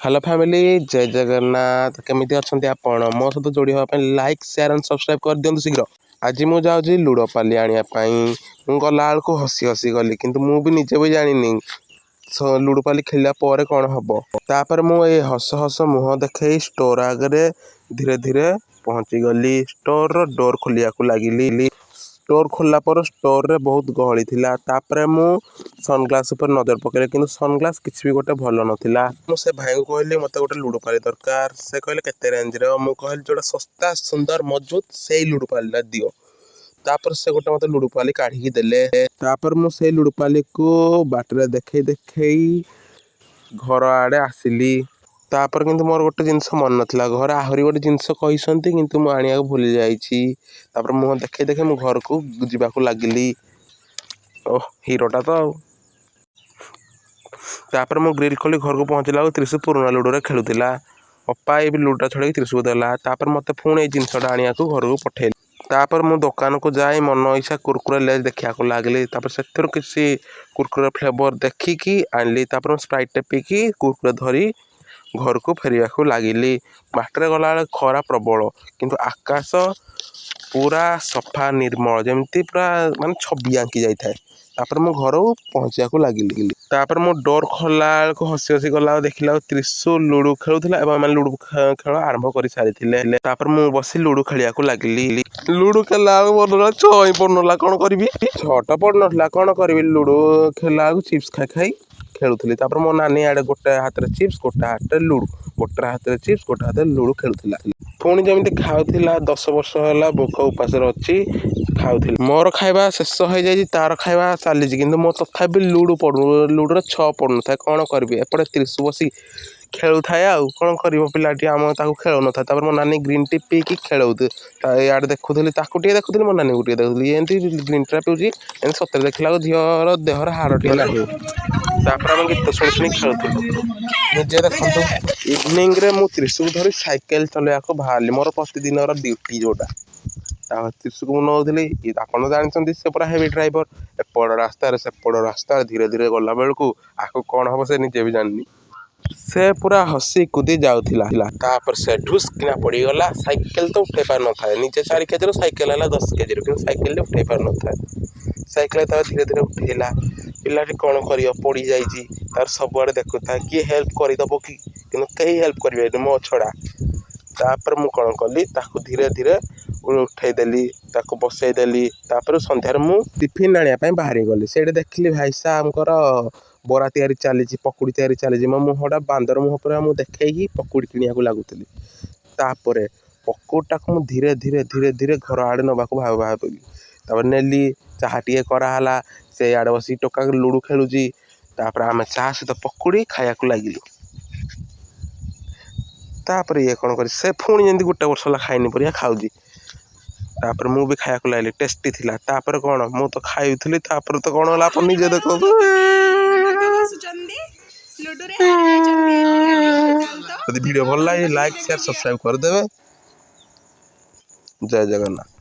Hello family, ଜୟ ଜଗନ୍ନାଥ। କେମିତି ଅଛନ୍ତି ଆପଣ? ମୋ ସହିତ ଯୋଡ଼ି ହେବା ପାଇଁ ଲାଇକ୍, ସେୟାର ଆଣ୍ଡ ସବସ୍କ୍ରାଇବ୍ କରିଦିଅନ୍ତୁ ଶୀଘ୍ର। ଆଜି ମୁଁ ଯାଉଛି ଲୁଡ଼ୋ ପାଲି ଆଣିବା ପାଇଁ। ମୁଁ ଗଲାବେଳକୁ ହସି ହସି ଗଲି, କିନ୍ତୁ ମୁଁ ବି ନିଜେ ବି ଜାଣିନି ଲୁଡ଼ୋ ପାଲି ଖେଳିଲା ପରେ କ'ଣ ହବ। ତାପରେ ମୁଁ ଏଇ ହସ ହସ ମୁହଁ ଦେଖେଇ ଷ୍ଟୋର୍ ଆଗରେ ଧୀରେ ଧୀରେ ପହଞ୍ଚିଗଲି। ଷ୍ଟୋର୍ର ଡୋର୍ ଖୋଲିବାକୁ ଲାଗିଲି। ଷ୍ଟୋର୍ ଖୋଲିଲା ପରେ ଷ୍ଟୋର୍ରେ ବହୁତ ଗହଳି ଥିଲା। ତାପରେ ମୁଁ ସନଗ୍ଲାସ୍ ଉପରେ ନଜର ପକାଇଲି, କିନ୍ତୁ ସନଗ୍ଲାସ୍ କିଛି ବି ଗୋଟେ ଭଲ ନଥିଲା। ମୁଁ ସେ ଭାଇଙ୍କୁ କହିଲି, ମୋତେ ଗୋଟେ ଲୁଡ଼ୋ ପାଲି ଦରକାର। ସେ କହିଲେ, କେତେ ରେଞ୍ଜର? ମୁଁ କହିଲି, ଯେଉଁଟା ଶସ୍ତା, ସୁନ୍ଦର, ମଜବୁତ, ସେଇ ଲୁଡ଼ୋ ପାଲିଟା ଦିଅ। ତାପରେ ସେ ଗୋଟେ ମୋତେ ଲୁଡ଼ୋ ପାଲି କାଢ଼ିକି ଦେଲେ। ତାପରେ ମୁଁ ସେଇ ଲୁଡ଼ୋ ପାଲିକୁ ବାଟରେ ଦେଖେଇ ଦେଖେଇ ଘର ଆଡ଼େ ଆସିଲି। ତାପରେ କିନ୍ତୁ ମୋର ଗୋଟେ ଜିନିଷ ମନେ ନଥିଲା। ଘରେ ଆହୁରି ଗୋଟେ ଜିନିଷ କହିଛନ୍ତି, କିନ୍ତୁ ମୁଁ ଆଣିବାକୁ ଭୁଲି ଯାଇଛି। ତାପରେ ମୁହଁ ଦେଖେଇ ଦେଖେଇ ମୁଁ ଘରକୁ ଯିବାକୁ ଲାଗିଲି। ଓହ, ହିରୋଟା ତ ଆଉ। ତାପରେ ମୁଁ ଗ୍ରିଲ୍ ଖୋଲି ଘରକୁ ପହଞ୍ଚିଲା ବେଳକୁ ତ୍ରିଶୁ ପୁରୁଣା ଲୁଡ଼ୋରେ ଖେଳୁଥିଲା। ଅପା ଏଇ ଲୁଡ଼ୋଟା ଛଡ଼େଇକି ତ୍ରିଶୁକୁ ଦେଲା। ତାପରେ ମୋତେ ପୁଣି ଏଇ ଜିନିଷଟା ଆଣିବାକୁ ଘରକୁ ପଠେଇଲେ। ତାପରେ ମୁଁ ଦୋକାନକୁ ଯାଇ ମନ ଇଚ୍ଛା କୁରକୁରେ, ଲେଜ୍ ଦେଖିବାକୁ ଲାଗିଲି। ତାପରେ ସେଥିରୁ କିଛି କୁରକୁରେ ଫ୍ଲେଭର୍ ଦେଖିକି ଆଣିଲି। ତାପରେ ମୁଁ ସ୍ପ୍ରାଇଟ୍ଟେ ପିଇକି କୁରକୁରେ ଧରି ଘରକୁ ଫେରିବାକୁ ଲାଗିଲି। ବାଟରେ ଗଲାବେଳେ ଖରା ପ୍ରବଳ, କିନ୍ତୁ ଆକାଶ ପୁରା ସଫା ନିର୍ମଳ, ଯେମିତି ପୁରା ମାନେ ଛବି ଆଙ୍କି ଯାଇଥାଏ। ତାପରେ ମୁଁ ଘରକୁ ପହଞ୍ଚିବାକୁ ଲାଗିଲି। ତାପରେ ମୁଁ ଡୋର୍ ଖୋଲିଲା ବେଳକୁ ହସି ହସି ଗଲା ଆଉ ଦେଖିଲା ବେଳକୁ ତ୍ରିଶୁ ଲୁଡ଼ୁ ଖେଳୁଥିଲା ଏବଂ ଏମାନେ ଲୁଡ଼ୁ ଖେଳ ଆରମ୍ଭ କରିସାରିଥିଲେ। ତାପରେ ମୁଁ ବସି ଲୁଡ଼ୁ ଖେଳିବାକୁ ଲାଗିଲି। ଲୁଡ଼ୁ ଖେଳିଲା ବେଳକୁ ମୋର ଛଅ ହିଁ ପଡ଼ୁନଥିଲା। କ'ଣ କରିବି? ଛଅଟା ପଡ଼ୁନଥିଲା, କ'ଣ କରିବି? ଲୁଡ଼ୁ ଖେଳିଲା ବେଳକୁ ଚିପ୍ସ ଖାଇ ଖାଇ ଖେଳୁଥିଲି। ତାପରେ ମୋ ନାନୀ ଆଡ଼େ ଗୋଟେ ହାତରେ ଚିପ୍ସ, ଗୋଟେ ହାତରେ ଲୁଡ଼ୁ, ଗୋଟେ ହାତରେ ଚିପ୍ସ, ଗୋଟେ ହାତରେ ଲୁଡ଼ୁ ଖେଳୁଥିଲା। ପୁଣି ଯେମିତି ଖାଉଥିଲା, 10 ବର୍ଷ ହେଲା ଭୋକ ଉପାସରେ ଅଛି, ଖାଉଥିଲା। ମୋର ଖାଇବା ଶେଷ ହେଇଯାଇଛି, ତାର ଖାଇବା ଚାଲିଛି, କିନ୍ତୁ ମୋ ତଥାପି ଲୁଡ଼ୁ ପଡ଼ୁ, ଲୁଡ଼ୁରେ ଛଅ ପଡ଼ୁନଥାଏ। କ'ଣ କରିବି? ଏପଟେ ତ୍ରିଶୁ ବସି ଖେଳୁଥାଏ। ଆଉ କ'ଣ କରିବ ପିଲାଟି ଆମ, ତାକୁ ଖେଳୁନଥାଏ। ତାପରେ ମୋ ନାନୀ ଗ୍ରୀନ୍ ଟି ପିଇକି ଖେଳଉ ଇଆଡ଼େ ଦେଖୁଥିଲି, ତାକୁ ଟିକେ ଦେଖୁଥିଲି, ମୋ ନାନୀକୁ ଟିକେ ଦେଖୁଥିଲି। ଏମିତି ଗ୍ରୀନ୍ ଟି ପିଉଛି, ଏମିତି ସତରେ ଦେଖିଲା ବେଳକୁ ଝିଅର ଦେହରେ ହାଡ଼ ଟିକେ ନାହିଁ। ତାପରେ ଆମେ ଗୀତ ଶୁଣି ଶୁଣି ଖେଳୁଥିଲୁ। ନିଜେ ଦେଖନ୍ତୁ। ଇଭିନିଂରେ ମୁଁ ତ୍ରିଶୁକୁ ଧରି ସାଇକେଲ ଚଲେଇବାକୁ ବାହାରିଲି, ମୋର ପ୍ରତିଦିନର ଡ୍ୟୁଟି ଯେଉଁଟା। ତାପରେ ତ୍ରିଶୁକୁ ମୁଁ ନେଉଥିଲି। ଆପଣ ଜାଣିଛନ୍ତି, ସେ ପୁରା ହେଭି ଡ୍ରାଇଭର। ଏପଟ ରାସ୍ତାରେ, ସେପଟ ରାସ୍ତାରେ ଧୀରେ ଧୀରେ ଗଲାବେଳକୁ ଆକୁ କ'ଣ ହେବ ସେ ନିଜେ ବି ଜାଣିନି। ସେ ପୁରା ହସି କୁଦି ଯାଉଥିଲା। ତାପରେ ସେ ଢୁସ୍ କିନା ପଡ଼ିଗଲା। ସାଇକେଲ ତ ଉଠେଇ ପାରିନଥାଏ ନିଜେ। 4 କେଜିର ସାଇକେଲ ହେଲା 10 କେଜିର, କିନ୍ତୁ ସାଇକେଲରେ ଉଠେଇ ପାରିନଥାଏ। ସାଇକେଲ ତାକୁ ଧୀରେ ଧୀରେ ଉଠେଇଲା। ପିଲାଟି କ'ଣ କରିବ? ପଡ଼ିଯାଇଛି। ତାର ସବୁଆଡ଼େ ଦେଖୁଥାଏ, କିଏ ହେଲ୍ପ କରିଦେବ କି? କିନ୍ତୁ କେହି ହେଲ୍ପ କରିବେନି ମୋ ଛଡ଼ା। ତାପରେ ମୁଁ କ'ଣ କଲି? ତାକୁ ଧୀରେ ଧୀରେ ଉଠେଇଦେଲି, ତାକୁ ବସେଇଦେଲି। ତାପରେ ସନ୍ଧ୍ୟାରେ ମୁଁ ଟିଫିନ୍ ଆଣିବା ପାଇଁ ବାହାରି ଗଲି। ସେଇଠି ଦେଖିଲି ଭାଇ ସାହେବଙ୍କର ବରା ତିଆରି ଚାଲିଛି, ପକୁଡ଼ି ତିଆରି ଚାଲିଛି। ମୋ ମୁହଁଟା ବାନ୍ଦର ମୁହଁ ପୁରା ମୁଁ ଦେଖେଇକି ପକୁଡ଼ି କିଣିବାକୁ ଲାଗୁଥିଲି। ତାପରେ ପକୁଡ଼ିଟାକୁ ମୁଁ ଧୀରେ ଧୀରେ ଧୀରେ ଧୀରେ ଘର ଆଡ଼େ ନେବାକୁ ଭାବିଲି। ତାପରେ ନେଲି, ଚାହା ଟିକେ କରାହେଲା। ସେ ଆଡ଼େ ବସିକି ଟୋକା ଲୁଡ଼ୁ ଖେଳୁଛି। ତାପରେ ଆମେ ଚାହା ସହିତ ପକୁଡ଼ି ଖାଇବାକୁ ଲାଗିଲୁ। ତାପରେ ଇଏ କ'ଣ କରି, ସେ ପୁଣି ଯେମିତି ଗୋଟେ ବର୍ଷ ହେଲା ଖାଇନି ପରିକା ଖାଉଛି। ତାପରେ ମୁଁ ବି ଖାଇବାକୁ ଲାଗିଲି, ଟେଷ୍ଟି ଥିଲା। ତାପରେ କ'ଣ, ମୁଁ ତ ଖାଉଥିଲି। ତାପରେ ତ କ'ଣ ହେଲା, ଆପଣ ନିଜେ ଦେଖନ୍ତୁ। ଆଗ ବସୁଛନ୍ତି, ଲୁଡୁରେ ହାରି ଯାଇଛନ୍ତି ଏ ପିଲାଟି ସିଦ୍ଧାନ୍ତ। ଯଦି ଭିଡ଼ିଓ ଭଲ ଲାଗେ, ଲାଇକ୍, ସେୟାର, ସବସ୍କ୍ରାଇବ୍ କରିଦେବେ। ଜୟ ଜଗନ୍ନାଥ।